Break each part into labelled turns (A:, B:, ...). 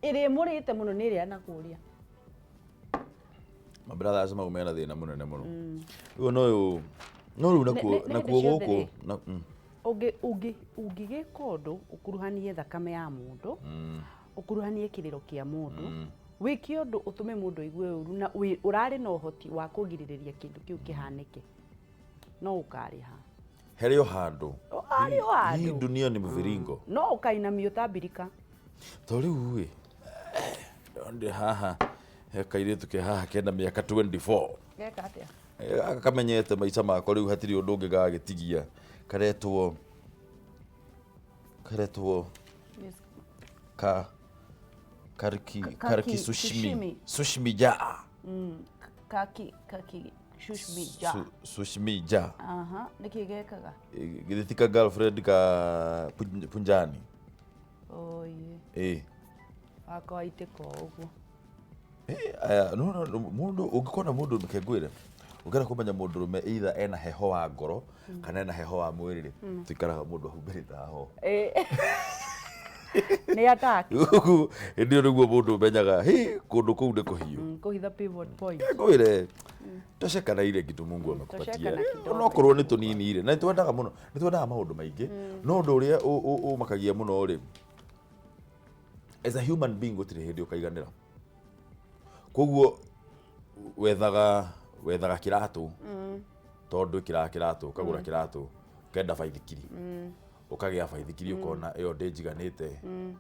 A: Ĩrĩa ĩmũrĩte mũno nĩ ĩrĩa na kũrĩa.
B: Ma brothers mau mena thĩna mũnene mũno. Rĩu no ũyũ no rĩu nakuo
A: Nĩ- nĩ
B: nakuo
A: hĩndĩ ciothe
B: gũkũ
A: rĩ.
B: na
A: Ũngĩgĩka ũndũ ũkuruhanie thakame ya mũndũ, ũkuruhanie kĩrĩro kĩa mũndũ, wĩke ũndũ ũtũme mũndũ aigue ũru na ũrarĩ na ũhoti wa kũgirĩrĩria kĩndũ kĩu kĩhanĩke, no ũkarĩha.
B: Harĩ o handũ.
A: Harĩ o handũ.
B: Hii dunia ni mviringo.
A: No ũkainamio ta mbirika.
B: To rĩu ĩ ndĩ haha he kairĩtu ke haha kena mĩaka 24.
A: Geka atĩa?
B: Gaka kamenyete maica makwa rĩu hatirĩ ũndũ ũngĩ gagĩtigia. Karetwo ka kariki kariki sushimi sushimi ja.
A: Kaki shushmi ja.
B: Sushimi ja.
A: Aha, nĩkĩ gekaga?
B: Githĩ ti ka girlfriend ka Punjani?
A: Oye.
B: Ĩ.
A: Wakwa aitĩka o ũguo.
B: Aya, no, no, no, mũndũ ũngĩkona mũndũ reke ngwĩre ũngĩenda kũmenya mũndũ rũme either ena heho wa ngoro kana ena heho wa mwĩrĩ rĩ, tũikaraga mũndũ ahumbĩrĩte haho.
A: Nĩ attack.
B: Ũguo, hĩndĩ ĩyo nĩguo mũndũ ũmenyaga hĩ kũndũ kũu nĩ kũhiũ.
A: Kũhitha pivot point.
B: Ngwĩre tosheka na ile kitu Mungu amekupatia.
A: Tosheka na kidogo.
B: Onokorwo nĩ tũnini rĩ, na nĩtwendaga mũno, nĩtwendaga maũndũ maingĩ, no ũndũ ũrĩa ũmakagia mũno rĩ, as a human being gũtirĩ hĩndĩ ũkaiganĩra. Koguo wethaga kĩratũ, tondũ ĩkĩraga kĩratũ, ũkagũra kĩratũ, ũkenda baithikiri, ũkagĩa baithikiri ũkona ĩyo ndĩnjiganĩte,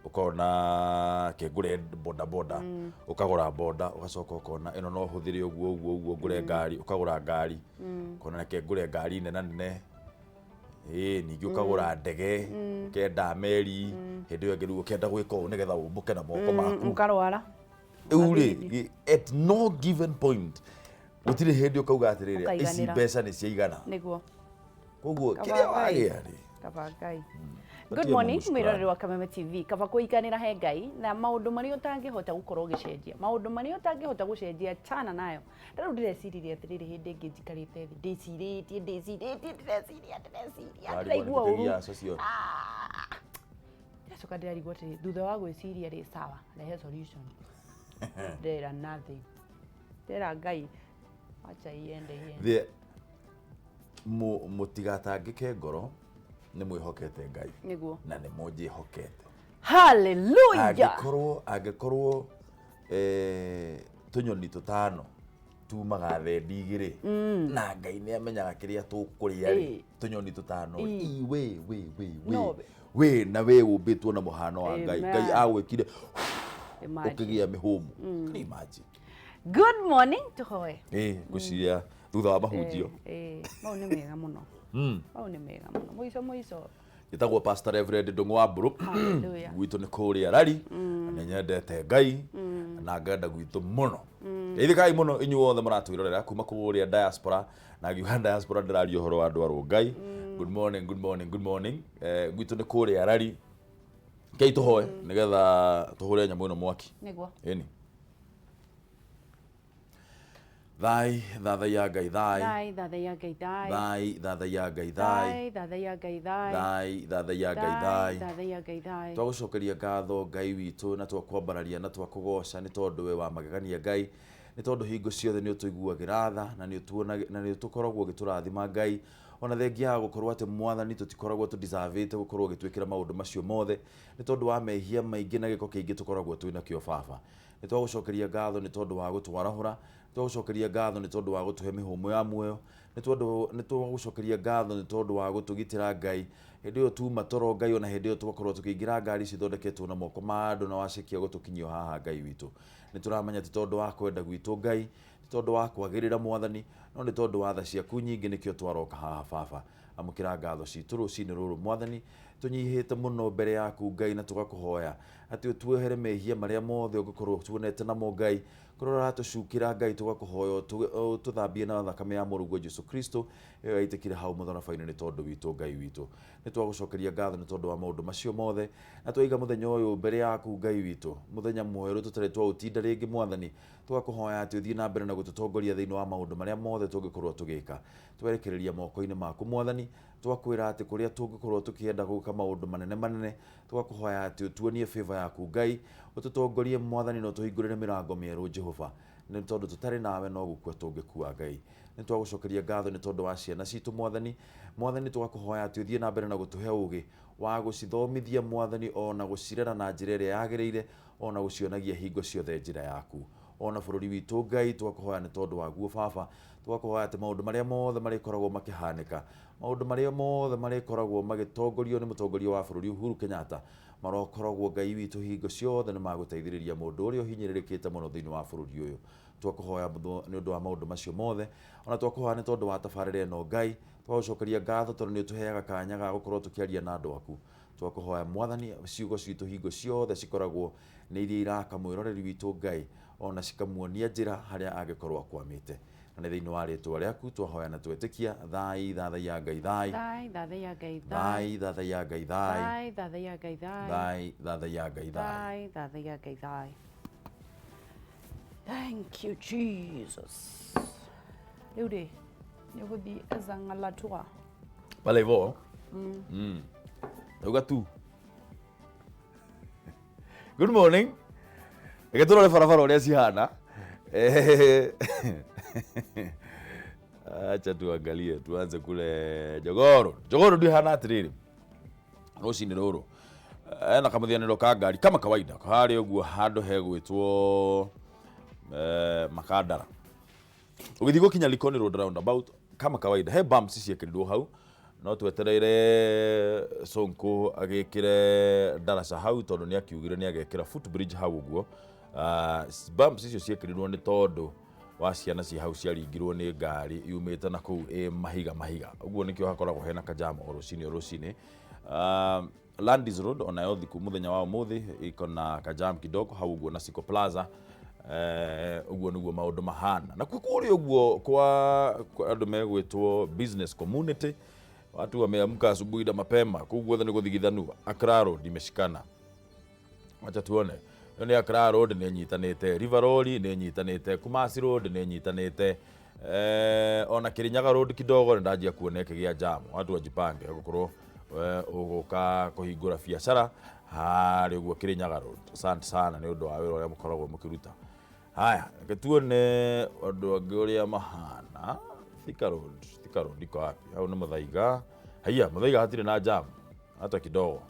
B: ũkona ke ngũre boda boda, ũkagũra boda, ũgacoka ũkona ĩno no hũthĩre ũguo ũguo ũguo ngũre ngari, ũkagũra ngari, ũkona reke ngũre ngari nena nene, ĩĩ ningĩ ũkagũra ndege, ũkenda meri, hĩndĩ ĩyo ĩngĩ rĩu ũkenda gwĩka ũũ nĩgetha ũmbũke na moko maku.
A: Ũkarwara.
B: Rĩu rĩ, at no given point gũtirĩ hĩndĩ ũkauga atĩrĩrĩ, ici
A: Ũkaiganĩra.
B: mbeca nĩ ciaigana.
A: Nĩguo.
B: Koguo
A: Kaba
B: kĩrĩa
A: Ngai.
B: wagĩa rĩ.
A: Kaba Ngai.
B: Patia
A: Good morning,
B: Mungu shukrani.
A: mwĩroreri wa Kameme TV. Kaba kũiganĩra he Ngai na maũndũ marĩa ũtangĩhota gũkorwo ũgĩcenjia. Maũndũ marĩa ũtangĩhota gũcenjia chana nayo. Na rĩu ndĩreciririe atĩrĩrĩ hĩndĩ ĩngĩ njikarĩte thĩ ndĩcirĩtie ndĩcirĩtie ndĩreciria ndĩreciria
B: Warigwo nĩ
A: ndĩraigua
B: kĩgĩa
A: ũru.
B: acio.
A: Ndĩracoka ndĩrarigwo atĩrĩ thutha wa gwĩciria rĩ sawa rehe solution. Ndĩrera nothing. Ndĩrera Ngai wacha iende iende.
B: The mũtigatangĩke ngoro nĩ mwĩhokete Ngai.
A: Nĩguo.
B: Na nĩ mũnjĩhokete.
A: Hallelujah.
B: Angĩkorwo tũnyoni tũtano tumaga thendi igĩrĩ na Ngai nĩ amenyaga kĩrĩa tũkũrĩa rĩ, tũnyoni tũtano rĩ, ii, we, we, we, we.
A: No.
B: We na we ũmbĩtwo na mũhano wa Ngai. Ngai
A: Amen.
B: agwĩkire
A: Imagine.
B: ũkĩgĩa mĩhũmũ. Can you imagine?
A: Good morning tuhoe.
B: Ĩ, ngwĩciria thutha wa mahunjio.
A: Mau nĩ mega mũno. Mau nĩ mega mũno. Mũico mũico.
B: Njĩtagwo Pastor Reverend Ndung'u wa Mbũrũ.
A: Hallelujah.
B: Gwitũ nĩ kũrĩa Rari. Na nĩ nyendete Ngai na ngenda gwitũ mũno. Geithĩkai mũno inyuĩ othe mũratwĩrorera kuma kũrĩa diaspora, na ngiuga diaspora ndĩraria ũhoro wa andũ a Rũngai. Good morning, good morning, good morning. Gwitũ nĩ kũrĩa Rari. Kei tũhoe nĩgetha tũhũre nyamũ ĩno mwaki.
A: Nĩguo.
B: Ĩni. Thai, thathaiya Ngai thai.
A: Thai, thathaiya Ngai thai.
B: Thai, thathaiya Ngai thai.
A: Thai, thathaiya Ngai thai.
B: Thai, thathaiya Ngai thai.
A: Thathaiya Ngai thai.
B: Twagũcokeria ngatho Ngai witũ na twakwambararia na twakũgoca nĩ tondũ we wa magegania Ngai, nĩ tondũ hingo ciothe nĩ ũtũiguagĩra tha na nĩ ũtuonaga na nĩ ũtũkoragwo ũgĩtũrathima Ngai, ona thengia ya gũkorwo atĩ Mwathani tũtikoragwo tũ-deserve-ĩte gũkorwo ũgĩtwĩkĩra maũndũ macio mothe nĩ tondũ wa mehia maingĩ na gĩko kĩingĩ tũkoragwo twĩ nakĩo Baba. Nĩ twagũcokeria ngatho nĩ tondũ wa gũtwarahũra, nĩ twagũcokeria ngatho nĩ tondũ wa gũtũhe mĩhũmũ ya muoyo, nĩ tondũ nĩ twagũcokeria ngatho nĩ tondũ wa gũtũgitĩra Ngai, hĩndĩ ĩyo tuma toro Ngai ona hĩndĩ ĩyo twakorwo tũkĩingĩra ngari cithondeketwo na moko ma andũ na wacikia gũtũkinyia haha Ngai witũ. Nĩ tũramenya ti tondũ wa kwenda gwitũ Ngai, ti tondũ wa kwagĩrĩra Mwathani, no nĩ tondũ wa tha ciaku nyingĩ nĩkĩo twaroka haha Baba. Amũkĩra ngatho citũ rũcinĩ rũrũ Mwathani, tũnyihĩte mũno mbere yaku Ngai na tũgakũhoya atĩ ũtuohere mehia marĩa mothe ũngĩkorwo tuonete namo Ngai, kũrĩa ũratũcukĩra Ngai tũgakũhoya ũtũthambie na thakame ya mũrũguo Jesu Kristo ĩyo yaitĩkire hau mũtharaba-inĩ nĩ tondũ witũ Ngai witũ. Nĩ twagũcokeria ngatho nĩ tondũ wa maũndũ macio mothe na twaiga mũthenya ũyũ mbere yaku Ngai witũ, mũthenya mwerũ tũtarĩ twaũtinda rĩngĩ Mwathani, tũgakũhoya atĩ ũthiĩ na mbere na gũtũtongoria thĩinĩ wa maũndũ marĩa mothe tũngĩkorwo tũgĩka. Twerekereria moko-inĩ maku Mwathani, Twakwĩra atĩ kũrĩa tũngĩkorwo tũkĩenda gwĩka maũndũ manene manene, tũgakũhoya atĩ ũtuonie favor yaku Ngai, ũtũtongorie Mwathani na ũtũhingũrĩre mĩrango mĩerũ Jehova, nĩ tondũ tũtarĩ nawe no gũkua tũngĩkua Ngai. Nĩ twagũcokeria ngatho nĩ tondũ wa ciana citũ Mwathani. Mwathani tũgakũhoya atĩ ũthiĩ na mbere na gũtũhe ũgĩ wa gũcithomithia Mwathani, ona gũcirera na njĩra ĩrĩa yagĩrĩire, ona gũcionagia hingo ciothe njĩra yaku. Ona bũrũri witũ Ngai tũgakũhoya nĩ tondũ waguo Baba, tũgakũhoya atĩ maũndũ marĩa mothe marĩkoragwo makĩhanĩka, maũndũ marĩa mothe marĩkoragwo magĩtongorio nĩ mũtongoria wa bũrũri Uhuru Kenyatta, marokoragwo Ngai witũ hingo ciothe nĩ magũteithĩrĩria mũndũ ũrĩa ũhinyĩrĩrĩkĩte mũno thĩinĩ wa bũrũri ũyũ. Twakũhoya nĩ ũndũ wa maũndũ macio mothe, ona twakũhoya nĩ tondũ wa tabarĩra ĩno Ngai, twagũcokeria ngatho tondũ nĩ ũtũheaga kanya ga gũkorwo tũkĩaria na andũ aku. Twakũhoya Mwathani ciugo citũ hingo ciothe cikoragwo nĩ iria iraka mwĩroreri witũ Ngai, ona cikamuonia njĩra harĩa angĩkorwo akwamĩte. Na nĩ thĩinĩ wa rĩtwa rĩaku twahoya na twetĩkia. Thai thathaiya Ngai thai,
A: Thai thathaiya Ngai thai,
B: thai thathaiya Ngai thai,
A: thai thathaiya Ngai thai,
B: thai thathaiya Ngai thai.
A: thai thathaiya Ngai thai. Thank you Jesus. Rĩu rĩ nĩ ũgũthiĩ Ezang'alatua.
B: Pale hivyo. Tauga tu. Good morning. Reke tũrore barabara ũrĩa cihana. Acha tuangalie, tuanze kule Jogoro. Jogoro ndio ihana atĩrĩrĩ, rũcinĩ rũrũ ena kamũthianĩro ka ngari kama kawaida harĩa ũguo handũ hegwĩtwo Makandara, ũgĩthiĩ gũkinya Likoni Road roundabout kama kawaida he bumps ciĩkĩrirwo hau, no twetereire Sonko agĩkĩre ndaraca hau tondũ nĩ akiugire nĩ agekĩra footbridge hau ũguo. Bumps icio ciĩkĩrirwo nĩ tondũ wa ciana ci hau ciaringirwo nĩ ngari yumĩte na kũu ĩ mahiga mahiga, ũguo nĩkĩo hakoragwo hena kajam o rũcinĩ o rũcinĩ. Landis Road onayo thiku mũthenya wa ũmũthĩ iko na kajam kidogo hau ũguo na Siko Plaza. Ũguo nĩguo maũndũ mahana. Na kũrĩa ũguo kwa andũ megwĩtwo business community, watu wameamka asubuhi na mapema, kũu guothe nĩ gũthigithanu. Accra Road imeshikana, wacha tuone. Ĩyo nĩ Accra Road nĩ ĩnyitanĩte, River Road nĩ ĩnyitanĩte, Kumasi Road nĩ ĩnyitanĩte, ona Kirinyaga Road kidogo nĩ ndanjia kuona ĩkĩgĩa jam. Watu wajipange gũkorwo ũgũka kũhingũra biacara harĩa ũguo Kirinyaga Road. Asante sana nĩ ũndũ wa wĩra ũrĩa mũkoragwo mũkĩruta. Haya, reke tuone andũ angĩ ũrĩa mahana. Thika Road, Thika Road iko wapi? Hau nĩ Muthaiga. Haiya, Muthaiga hatirĩ na jam hata kidogo.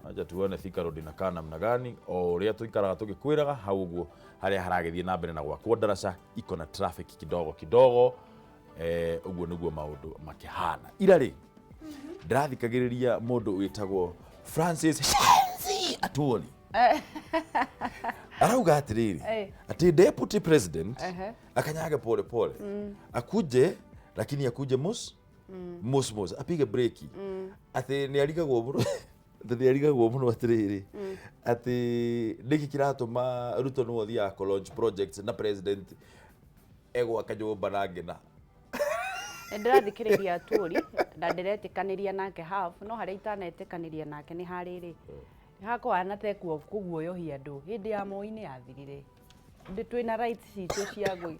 B: Acha tuone Thika Road inakaa namna gani. O ũrĩa tũikaraga tũgĩkwĩraga hau ũguo harĩa haragĩthiĩ na mbere na gwakwo ndaraca iko na traffic kidogo kidogo. Ũguo nĩguo maũndũ makĩhana. Ira rĩ ndĩrathikagĩrĩria mũndũ wĩtagwo Francis Shenzi Atwoli arauga atĩrĩrĩ, atĩ deputy president akanyage pole pole, akuje lakini akuje mus mus mus, apige breki, atĩ nĩ arigagwo mũno, atĩ nĩ arigagwo mũno atĩrĩrĩ, atĩ nĩkĩ kĩratũma Ruto nĩwe ũthiaga kũ launch projects na president egwaka nyũmba na ngĩna.
A: Nĩ ndĩrathikĩrĩria Atwoli na ndĩretĩkanĩria nake half, no harĩa itanetĩkanĩria nake nĩ harĩrĩ hakwana tekuo kũguoyohia andũ hĩndĩ ya Moi nĩ yathirire. Ndĩ twĩna rights citũ cia gwĩ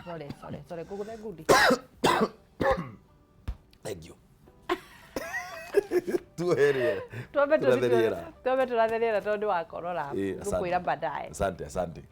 A: sorry sorry sorry ngũgũthe ngundi.
B: Thank you. Tuohe rĩera.
A: Twambe
B: Tũrathe rĩera.
A: Twambe tũrathe rĩera tondũ wa korora.
B: Asante.
A: Ngũkwĩra baadaye.
B: Asante, asante.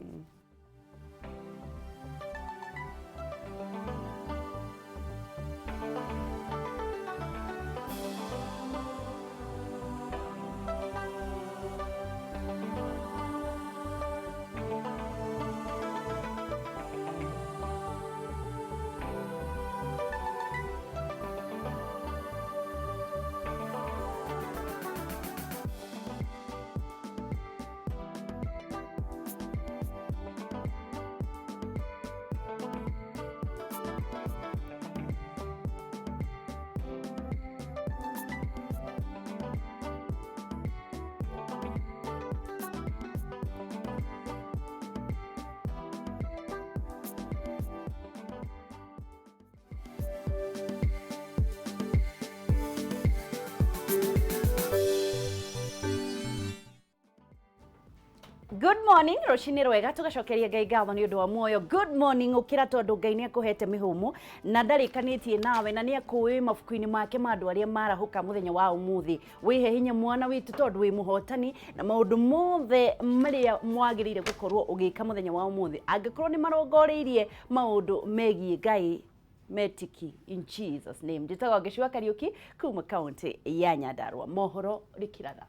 A: Good morning, rũcinĩ rwega, tũgacokeria Ngai ngatho nĩ ũndũ wa muoyo. Good morning, ũkĩra tondũ Ngai nĩ akũhete mĩhũmũ na ndarĩkanĩtie nawe na nĩ akũĩ mabuku-inĩ make ma andũ arĩa marahũka mũthenya wa ũmũthĩ. Wĩhe hinya mwana witũ tondũ wĩ mũhotani na maũndũ mothe marĩa mwagĩrĩire gũkorwo ũgĩka mũthenya wa ũmũthĩ angĩkorwo nĩ marongoreirie maũndũ megiĩ Ngai metiki, in Jesus name. Njĩtagwo Ngĩcua Kariũki kuma kaunti ya Nyandarua. Mohoro rĩkĩratha.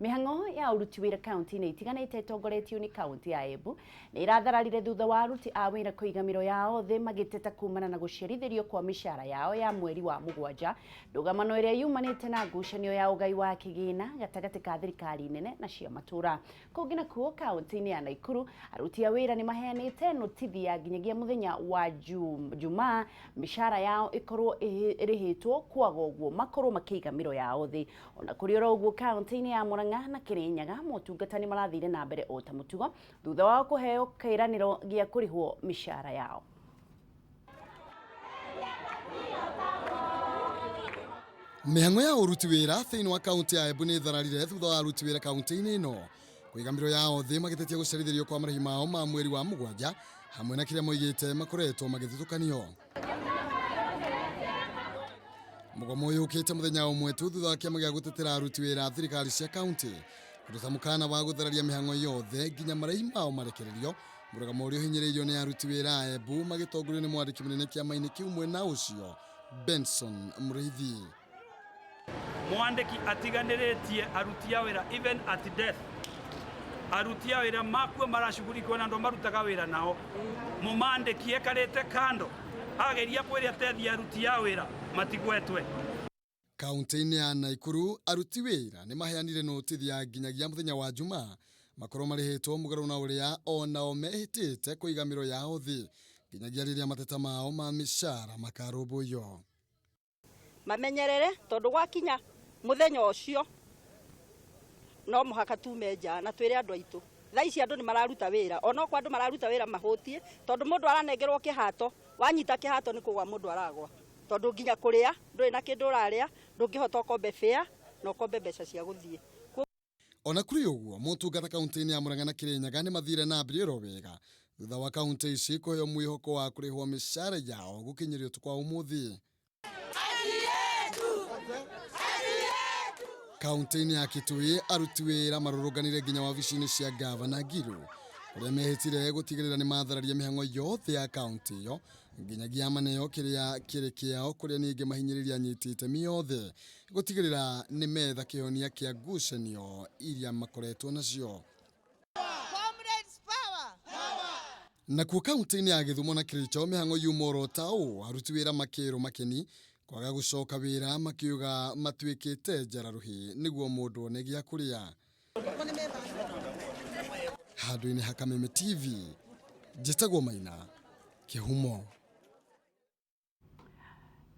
A: Mĩhang'o ya ũruti wĩra kaunti-inĩ itiganĩte ĩtongoretio nĩ kaunti ya Embu nĩ ĩrathararire thutha wa aruti a wĩra kũiga mĩro yao thĩ magĩteta kumana na gũcerithĩrio kwa mĩcara yao ya mweri wa mũgwanja, ndũgamano ĩrĩa yumanĩte na ngucanio ya ũgai wa kĩgĩna gatagatĩ ka thirikari nene na cia matũra. Kũngĩ nakuo kaunti-inĩ ya Naikuru, aruti a wĩra nĩ maheanĩte notithi ya nginyagia mũthenya wa Jumaa mĩcara yao ĩkorwo ĩrĩhĩtwo, kwaga ũguo makorwo makĩiga mĩro yao thĩ. Ona kũrĩ oro ũguo, kaunti-inĩ ya Murang'a na Kirinyaga motungata nĩ marathire na mbere o ta mũtugo thutha wao kũheo kĩĩranĩro gĩa kũrĩhwo mĩcara yao.
C: Mĩhang'o ya ũruti wĩra thĩinĩ wa kaunti ya Embu nĩ ĩthararire thutha wa aruti wĩra kaunti-inĩ ĩno kũiga mĩro yao thĩ magĩtetia gũcerithĩrio kwa marĩhi mao ma mweri wa mũgwanja hamwe na kĩrĩa moigĩte makoretwo magĩthutũkanio. Mũgomo ũyũ ũkĩte mũthenya ũmwe tu thutha wa kĩama gĩa gũtetera aruti wĩra a thirikari cia kaunti kũruta mũkana wa gũthararia mĩhang'o yothe nginya marĩhi mao marekererio. Mũrũgamo ũrĩa ũhinyĩrĩirio nĩ aruti wĩra a Embu magĩtongorio nĩ mwandĩki mũnene kĩama-inĩ kĩu mwena ũcio Benson Mũrĩithi.
D: Mwandĩki atiganĩrĩtie aruti a wĩra even at death. Aruti a wĩra makuo maracugurikwo na andũ marutaga wĩra nao. Mũmandĩki ekarĩte kando ageria kwĩrĩa ateithia aruti a wĩra matigwetwe.
C: Kaunti-inĩ ya Naikuru aruti wĩra nĩ maheanire notithi ya nginyagia mũthenya wa Jumaa makorwo marĩhĩtwo mũgarũ na ũrĩa onao mehĩtĩte kũiga mĩro yao thĩ nginyagia rĩrĩa mateta mao ma mĩcara makarũmbũiyo.
E: Mamenyerere tondũ gwakinya mũthenya ũcio no mũhaka tume nja na twĩre andũ aitũ. Thaa ici andũ nĩ mararuta wĩra, onokorwo andũ mararuta wĩra mahũtie, tondũ mũndũ aranengerwo kĩhato, wanyita kĩhato nĩ kũgwa mũndũ aragwa, tondũ nginya kũrĩa ndũrĩ na kĩndũ ũrarĩa, ndũngĩhota ũkombe fare na ũkombe mbeca cia gũthiĩ.
C: Ona kũrĩ ũguo, motungata kaunti-inĩ ya Murang'a na Kirinyaga nĩ mathire na mbere oro wega thutha wa kaunti ici kũheo mwĩhoko wa kũrĩhwo mĩcara yao gũkinyĩria ũtukũ wa ũmũthĩ. Kaunti-inĩ ya Kitui aruti wĩra marũrũnganire nginya wabici-inĩ cia gavana Ngilu kũrĩa mehĩtire gũtigĩrĩra nĩ mathararia mĩhang'o yothe ya kaunti ĩyo nginyagia maneo kĩrĩa kĩrĩ kĩao, kũrĩa ningĩ mahinyĩrĩria anyiti itemi othe gũtigĩrĩra nĩ metha kĩhonia kĩa ngucanio iria makoretwo nacio. Nakuo kaunti-inĩ ya Gĩthumo na Kericho mĩhang'o yuma oro ta ũũ, aruti wĩra makĩrwo makeni kwaga gũcoka wĩra makiuga matuĩkĩte njararuhi nĩguo mũndũ one gĩa kũrĩa. Handũ-inĩ ha Kameme TV, njĩtagwo Maina Kĩhumo.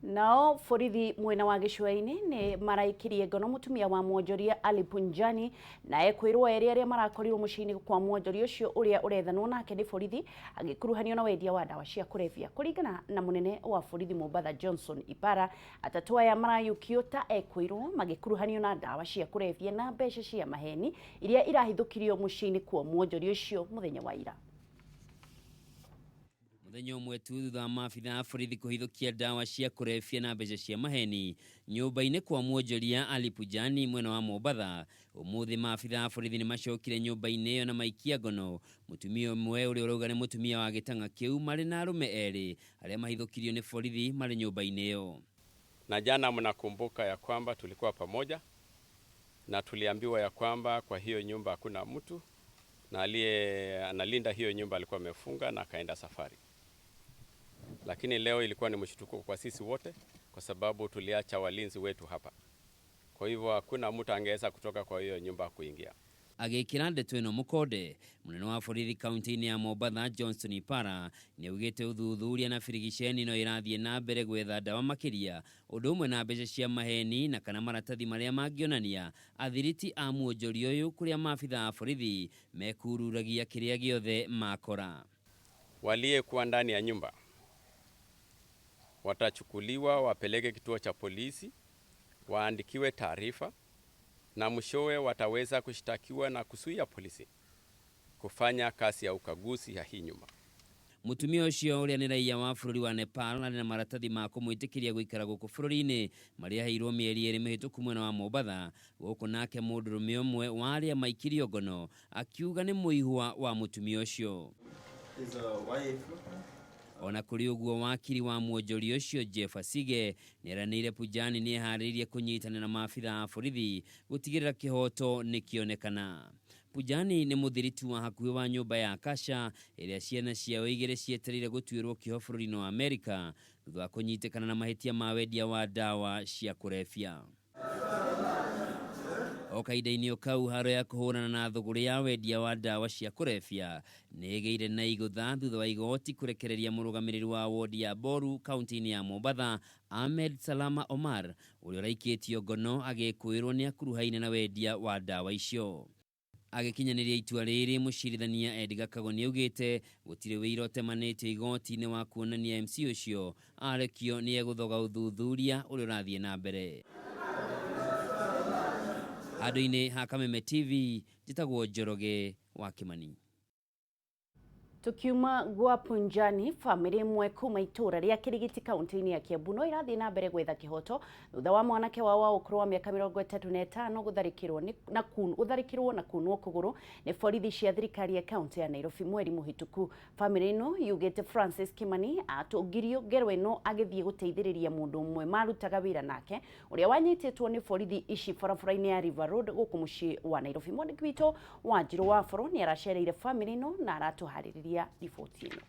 A: Nao borithi mwena wa gĩcũa-inĩ nĩ maraikirie ngono mũtumia wa mwonjoria Ali Punjani na ekwĩrwo erĩ arĩa marakorirwo mũciĩ-inĩ kwa mwonjoria ũcio ũrĩa ũrethanwo nake nĩ borithi agĩkuruhanio na wendia wa ndawa cia kũrebia. Kũringana na mũnene wa borithi Mombatha Johnson Ipara, atatũ aya marayũkio ta ekwĩrwo magĩkuruhanio na ndawa cia kũrebia na mbeca cia maheni iria irahithũkirio mũciĩ-inĩ kwa mwonjoria ũcio mũthenya wa ira.
F: Mũthenya ũmwe tu thutha wa maabitha a borithi kũhithũkia ndawa cia kũrebia na mbeca cia maheni nyũmba-inĩ kwa mwonjoria Ali Pujani mwena wa Mombatha, ũmũthĩ maabitha a borithi nĩ macokire nyũmba-inĩ ĩyo na maikia ngono mũtumia ũmwe ũrĩa ũrauga nĩ mũtumia wa gĩtang'a kĩu marĩ na arũme erĩ arĩa mahithũkirio nĩ borithi marĩ nyũmba-inĩ ĩyo.
G: Na jana mnakumbuka ya kwamba tulikuwa pamoja na tuliambiwa ya kwamba kwa hiyo nyumba hakuna mtu na aliye analinda hiyo nyumba alikuwa amefunga na akaenda safari. Lakini leo ilikuwa ni mshtuko kwa sisi wote kwa sababu tuliacha walinzi wetu hapa. Kwa hivyo hakuna mtu angeweza kutoka kwa hiyo nyumba kuingia.
F: Agĩkĩra ndeto ĩno mũkonde, mũnene wa borithi kaunti-inĩ ya Mombatha Johnson Ipara nĩaugĩte ũthuthuria na birigiceni no ĩrathiĩ na mbere gwetha ndawa makĩria ũndũ ũmwe na mbeca cia maheni na kana maratathi marĩa mangĩonania athiriti a mwonjoria ũyũ kũrĩa maabitha a borithi mekururagia kĩrĩa gĩothe makora.
G: Waliyekuwa ndani ya nyumba watachukuliwa wapeleke kituo cha polisi, waandikiwe taarifa na mwishowe wataweza kushtakiwa na kuzuia polisi. kufanya kazi ya ukaguzi ya hii nyumba.
F: Mutumia ũcio ũrĩa nĩ raiya wa bũrũri wa Nepal arĩ na maratathi ma kũmwĩtĩkĩria gũikara gũkũ bũrũri-inĩ marĩa aheirwo mĩeri 2 mĩhĩtũku mwena wa Mombatha. Gũkũ nake mũndũrũme ũmwe wa arĩa maikirio ngono akiuga nĩ mũihwa wa mũtumia ũcio. Ona kũrĩ ũguo, wakiri wa mwonjoria ũcio Jeff Asige nĩeranĩire Punjani nĩeharĩirie kũnyitanĩra na maabitha a borithi gũtigĩrĩra kĩhoto nĩkĩonekana. Punjani nĩ mũthiritu wa hakuhĩ wa nyũmba ya Akasha ĩrĩa ciana ciao 2 cietereire gũtuĩrwo kĩoho bũrũri-inĩ wa Amerika thutha wa kũnyitĩkana na mahĩtia ma wendia wa ndawa cia kũrebia. O kahinda-inĩ o kau, haro ya kũhũrana na thũgũrĩ ya wendia wa ndawa cia kũrebia nĩ ĩgĩire na igũtha thutha wa igoti kũrekereria mũrũgamĩrĩri wa wodi ya Boru kaunti-inĩ ya Mombatha Ahmed Salama Omar ũrĩa ũraikĩtio ngono agĩkũĩrwo nĩ akuruhaine na wendia wa ndawa icio. Agĩkinyanĩria itua rĩrĩ, mũcirithania Edgar Kago nĩaugĩte gũtirĩ wĩira ũtemanĩtio igoti-inĩ wa kuonania MC ũcio arekio nĩ egũthoga ũthuthuria ũrĩa ũrathiĩ na mbere. Handũ-inĩ ha Kameme TV, njĩtagwo Njoroge wa Kimani.
A: Tukiuma gwa Punjani, famĩlĩ ĩmwe kuma itũra rĩa Kirigiti kaunti-inĩ ya Kiambu no ĩrathiĩ na mbere gwetha kĩhoto thutha wa mwanake wao wa ũkũrũ wa mĩaka 35 gũtharĩkĩrwo na kunwo kũgũrũ nĩ borithi cia thirikari ya kaunti ya Nairobi mweri mũhĩtũku. Famĩlĩ ĩno yugĩte Francis Kimani atũngirio ngero ĩno agĩthiĩ gũteithĩrĩria mũndũ ũmwe marutaga wĩra nake ũrĩa wanyitĩtwo nĩ borithi ici barabara-inĩ ya River Road gũkũ mũciĩ wa Nairobi. Mwandĩki witũ Wanjirũ wa Boro nĩ aracereire famĩlĩ ĩno na aratũharĩrĩria riboti ĩno.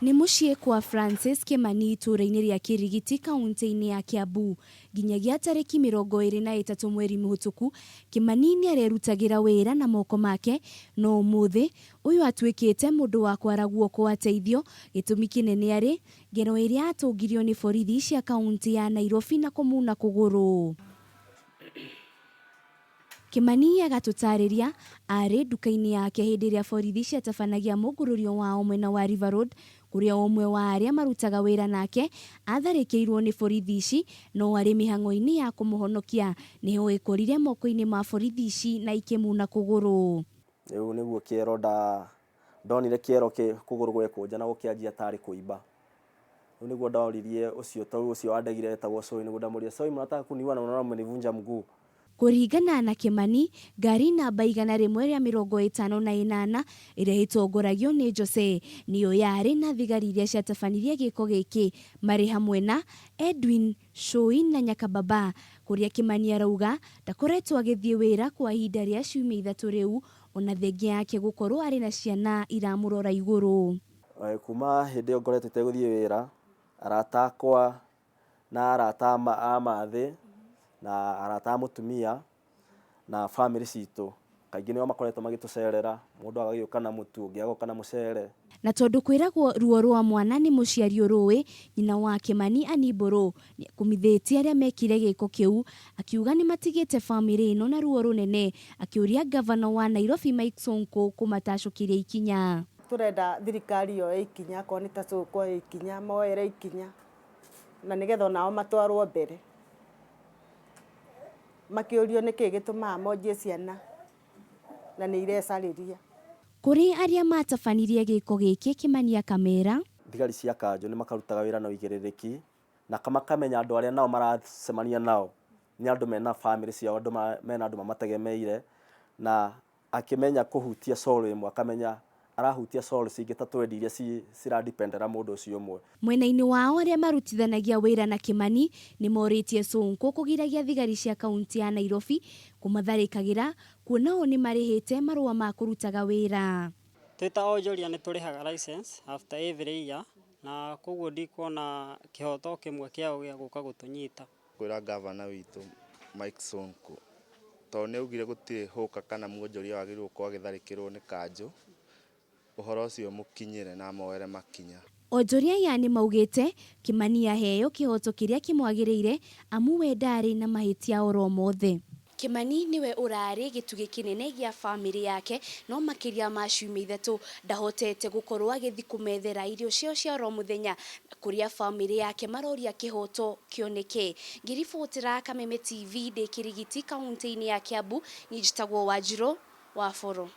H: Nĩ mũciĩ kwa Francis Kimani itũũra-inĩ rĩa Kirigiti kaunti-inĩ ya Kiambu. Nginyagia tarĩki 23 mweri mũhĩtũku, Kimani nĩ arerutagĩra wĩra na moko make, no ũmũthĩ ũyũ atuĩkĩte mũndũ wa kwara guoko ateithio. Gĩtũmi kĩnene arĩ ngero ĩrĩa atũngirio nĩ borithi cia kaunti ya Nairobi na kũmuna kũgũrũ. Kimani agatũtarĩria arĩ nduka-inĩ yake hĩndĩ ĩrĩa borithi ciatabanagia mũngũrũrio wao mwena wa River Road, kũrĩa ũmwe wa arĩa marutaga wĩra nake atharĩkĩirwo nĩ borithi ici, no arĩ mĩhang'o-inĩ ya kũmũhonokia nĩho ĩkorire moko-inĩ ma borithi ici na ikĩmuna kũgũrũ.
I: Rĩu nĩguo kĩero ndonire kĩero kũgũrũ gwekũnja na gũkĩanjia tarĩ kũimba. Rĩu nĩguo ndoririe ũcio tondũ ũcio wandegire etagwo Soi, nĩguo ndamũria Soi, mnataka kuniua na unaona mmenivunja mguu.
H: Kũringana na Kimani, ngari namba 158 ĩrĩa ĩtongoragio nĩ Jose nĩyo yarĩ na thigari iria ciatabanirie gĩko gĩkĩ marĩ hamwe na Edwin Shoi na Nyakababa, kũrĩa Kimani arauga ndakoretwo agĩthiĩ wĩra kwa ihinda rĩa ciumia 3 rĩu, ona thengia yake gũkorwo arĩ na ciana iramũrora igũrũ.
I: Kuma hĩndĩ ĩyo ngoretwo itegũthiĩ wĩra, arata akwa na arata a mathĩ na arata a mũtumia na famĩlĩ citũ kaingĩ nĩo makoretwo magĩtũcerera, mũndũ agagĩũka na mũtu, ũngĩ agoka na mũcere.
H: Na tondũ kwĩragwo ruo rwa mwana nĩ mũciari ũrũĩ, nyina wa Kimani Ann Mbũrũ nĩakumithĩtie arĩa mekire gĩko kĩu, akiuga nĩmatigĩte famĩlĩ ĩno na ruo rũnene, akĩũria gavana wa Nairobi Mike Sonko kũmatacũkĩria ikinya.
J: Tũrenda thirikari yoe ikinya, akorwo nĩ ta Sonko oe ikinya, moere ikinya na nĩgetha onao matwarwo mbere makĩũrio nĩkĩ gĩtũmaga monjie ciana na nĩ irecarĩria.
H: Kũrĩ arĩa matabanirie gĩko gĩkĩ, Kimani akamera
I: thigari cia kanjũ nĩ makarutaga wĩra na ũigĩrĩrĩki na makamenya andũ arĩa nao maracemania nao nĩ andũ mena famĩlĩ ciao, andũ mena andũ mamategemeire, na akĩmenya kũhutia soul ĩmwe akamenya arahutia soul cingĩ ta 20 iria ciradependera mũndũ ũcio ũmwe.
H: Mwena-inĩ wao arĩa marutithanagia wĩra na Kimani nĩ morĩtie Sonko kũgiragia thigari cia kaunti ya Nairobi kũmatharĩkagĩra kuona o nĩ marĩhĩte marũa ma kũrutaga wĩra.
K: Twĩ ta onjoria nĩ tũrĩhaga license after every year, na koguo ndikuona kĩhoto kĩmwe kĩao gĩa gũka gũtũnyita.
L: Kwĩra gavana witũ Mike Sonko tondũ nĩ augire gũtirĩ hũka kana mwonjoria wagĩrĩirwo gũkorwo agĩtharĩkĩrwo nĩ kanjũ, ũhoro ũcio mũkinyĩre na moere makinya.
H: Onjoria aya nĩ maugĩte Kimani aheo kĩhoto kĩrĩa kĩmwagĩrĩire amu we ndarĩ na mahĩtia oro mothe. Kimani niwe urari gĩtugĩ kĩnene gĩa famĩlĩ yake, no makĩria ma ciumia 3 ndahotete gũkorwo agĩthiĩ kũmethera irio ciao cia oro mũthenya, kũrĩa famĩlĩ yake maroria kĩhoto kĩoneke. Ngĩribotera Kameme TV ndĩ Kĩrigiti kaunti-inĩ ya Kiambu, niĩ njĩtagwo Wanjirũ wa Boro.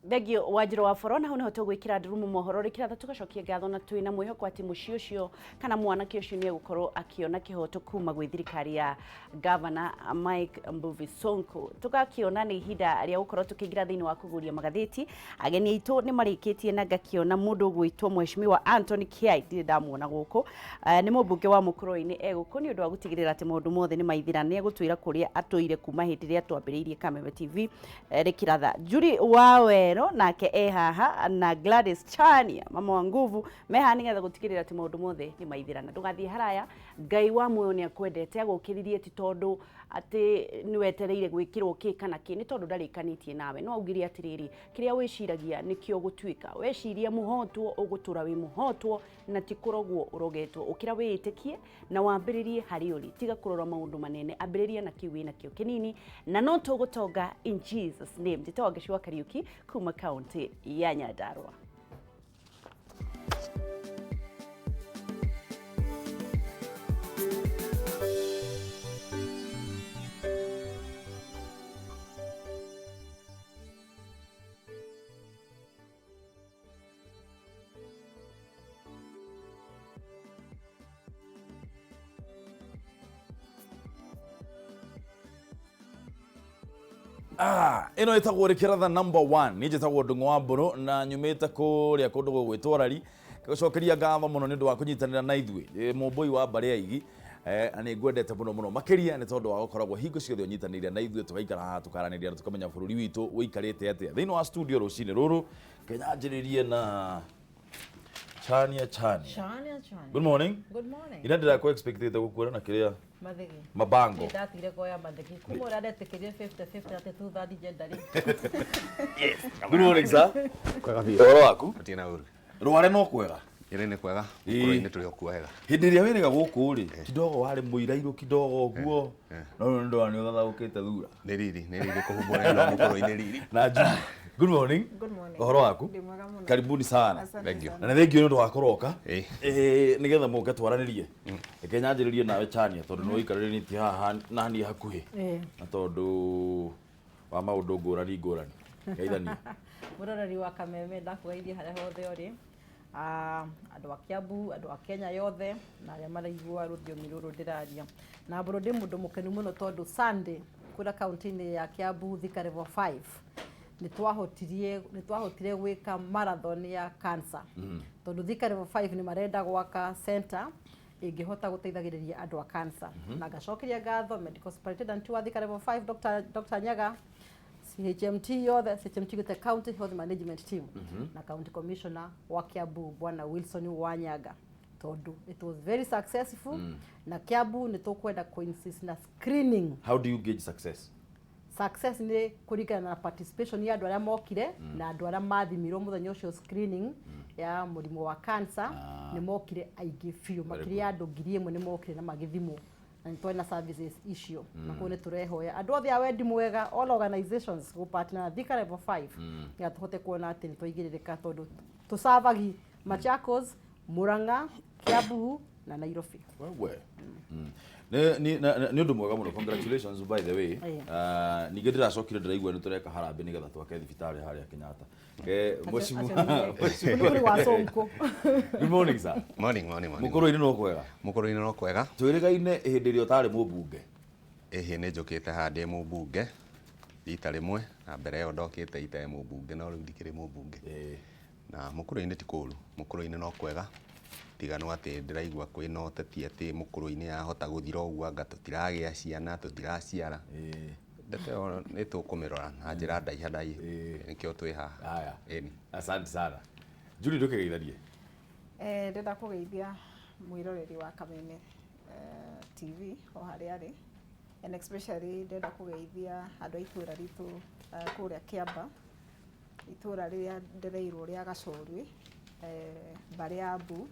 A: Thengio Wanjirũ wa Boro. Na hau niho tũgwĩkĩra ndurumu mohoro rĩkĩra tũgacokia ngatho, na twĩna mwĩhoko atĩ mũciĩ ũcio kana mwanake ũcio nĩ egũkorwo akĩona kĩhoto kuma gwĩ thirikari ya Gavana Mike Mbuvi Sonko. Tũgakĩona nĩ ihinda rĩa gũkorwo tũkĩingĩra thĩinĩ wa kũguria magathĩti. Ageni aitũ nĩ marĩkĩtie na ngakĩona mũndũ ũgwĩtwo Mheshimiwa Anthony Kiai, ndirĩ ndamuona gũkũ. Nĩ mũmbunge wa Mũkũrwe-inĩ, egũkũ nĩ ũndũ wa gũtigĩrĩra atĩ maũndũ mothe nĩ maithira. Nĩ egũtwĩra kũrĩa atũire kuma hĩndĩ ĩrĩa twambĩrĩirie Kameme TV rĩkĩratha. Julie Wawero nake e haha na Gladys Chania, mama wa nguvu, me haha nĩgetha gũtigĩrĩra atĩ maũndũ mothe nĩ maithirana. Ndũgathiĩ haraya, Ngai wa muoyo nĩ akwendete, agũkĩririe ti tondũ atĩ nĩ wetereire gwĩkĩrwo kĩ kana kĩ, nĩ tondũ ndarĩkanĩtie nawe. No augire atĩrĩrĩ, kĩrĩa wĩciragia nĩkĩo ũgũtuĩka. Weciria mũhotwo, ũgũtũra wĩ mũhotwo na ti kũrogwo ũrogetwo. Ũkĩra wĩĩtĩkie na wambĩrĩrie harĩ ũrĩ, tiga kũrora maũndũ manene, ambĩrĩria na kĩu wĩnakĩo kĩnini na no tũgũtonga in Jesus name. Njĩtagwo Ngeci wa Kariuki kuma kaunti ya Nyandarua.
B: Ah, ĩno ĩtagwo rĩkĩratha number 1. Niĩ njĩtagwo Ndung'u wa Mbũrũ na nyumĩte kũrĩa kũndũ gũgwĩtwo Rari. Gũcokeria ngatho mũno nĩ ũndũ wa kũnyitanĩra na ithuĩ. Mũmbũi wa mbarĩ ya Igi, na nĩ ngwendete mũno mũno makĩria nĩ tondũ wa gũkoragwo hingo ciothe ũnyitanĩire na ithuĩ, tũgaikara haha tũkaranĩria na tũkamenya bũrũri witũ ũikarĩte atĩa. Thĩinĩ wa studio rũcinĩ rũrũ, Kenya njĩrĩrie na Chania Chania.
M: Chania Chania.
B: Good morning.
M: Good morning.
B: Ira ndĩrakũ expectĩte gũkuona na kĩrĩa
M: Mathigi.
B: Mabango.
M: Ndatigire kuoya mathigi. Kuma ũrĩa ndetĩkĩrire 50-50 atĩ two third gender rĩ.
B: Yes. Good morning sir.
N: Kwega biũ.
B: Ũhoro waku?
N: Gũtirĩ na ũru.
B: Rware no kwega.
N: Ĩrĩ nĩ kwega. Mũkũrũ-inĩ tũrĩ o kuo wega.
B: Hĩndĩ ĩrĩa wĩrĩga gũkũ rĩ, kidogo warĩ mũirairũ kidogo ũguo. No rĩu nĩ ndona nĩ ũthathaũkĩte thura.
N: Nĩ riri, nĩ riri kũhumbwo nĩ andũ a mũkũrũ-inĩ riri.
B: Na Julie, good morning.
O: Good morning.
B: Ũhoro waku?
O: Ndĩ mwega mũno.
B: Karibuni sana.
O: Asante
N: Thank you.
O: sana.
B: Na nĩ thengiũ nĩ ũndũ wa kũroka. Nĩgetha mũke twaranĩrie. Reke nyanjĩrĩrie nawe Chania tondũ nĩ ũikarĩrĩtie haha na niĩ hakuhĩ. Na tondũ wa maũndũ ngũrani ngũrani. Geithania.
M: Mũroreri wa Kameme, ndakũgeithia harĩa hothe ũrĩ. Andũ a Kiambu, andũ a Kenya yothe na arĩa maraigua rũthiomi rũrũ ndĩraria. Na mbũrũ ndĩ mũndũ mũkenu mũno tondũ Sunday kũrĩa kaunti-inĩ ya Kiambu Thika level 5 nĩ twahotire gwĩka marathon ya cancer. Tondũ Thika level 5 nĩ marenda gwaka center ĩngĩhota gũteithagĩrĩria andũ a cancer. Na ngacokeria ngatho medical superintendent wa Thika level 5 Dr. Nyaga, CHMT yothe, CHMT gĩte County Health Management Team na County Commissioner wa Kiambu Bwana Wilson Wanyaga, tondũ it was very successful. Na Kiambu nĩ tũkwenda kũ-insist na screening.
B: How do you gauge success?
M: Success nĩ kũringana na participation ya andũ arĩa mokire na andũ arĩa mathimirwo mũthenya ũcio screening ya mũrimũ wa cancer. Nĩ mokire aingĩ biũ, makĩria ya andũ 1,000 nĩ mokire na magĩthimwo, na nĩ twarĩ na services icio. Na koguo nĩ tũrehoya andũ othe a wendi mwega, all organizations, gũpartner na Thika level 5 nĩgetha tũhote kuona atĩ nĩ twaigĩrĩrĩka, tondũ tũcavagi Machakos, Murang'a, Kiambu na Nairobi.
B: Wewe. Nĩ ũndũ mwega mũno, congratulations by the way. Ningĩ ndĩracokire ndĩraigua nĩ tũreka harambĩ nĩgetha twake thibitarĩ harĩa Kenyatta.
M: Mũkũrũ wa Sonko.
B: Good morning sir.
N: Morning, morning, morning.
B: Mũkũrũ-inĩ no kwega.
N: Mũkũrũ-inĩ no kwega.
B: Twĩrĩgaine hĩndĩ ĩrĩa ũtarĩ mũmbunge.
N: Ĩhĩ, nĩ njũkĩte haha ndĩ mũmbunge rita rĩmwe, na mbere ĩyo ndokĩte itarĩ mũmbunge, no rĩu ndikĩrĩ mũmbunge. Na mũkũrũ-inĩ ti kũũru, mũkũrũ-inĩ no kwega, tiga no atĩ ndĩraigua kwĩna ũteti atĩ mũkũrũ-inĩ yahota gũthira ũguo anga tũtiragĩa ciana, tũtiraciara. Ndeto ĩyo nĩ tũkũmĩrora na njĩra ndaiha ndaiha, nĩkĩo twĩ haha.
B: Haya.
N: Ĩni.
B: Asante sana. Julie, ndũkĩgeithanie.
O: Ndĩrenda kũgeithia mwĩroreri wa Kameme TV o harĩa arĩ, and especially ndĩrenda kũgeithia andũ a itũra ritũ kũrĩa Kĩamba, itũra rĩrĩa ndereirwo rĩa Gacorwi, mbarĩ ya Mbu.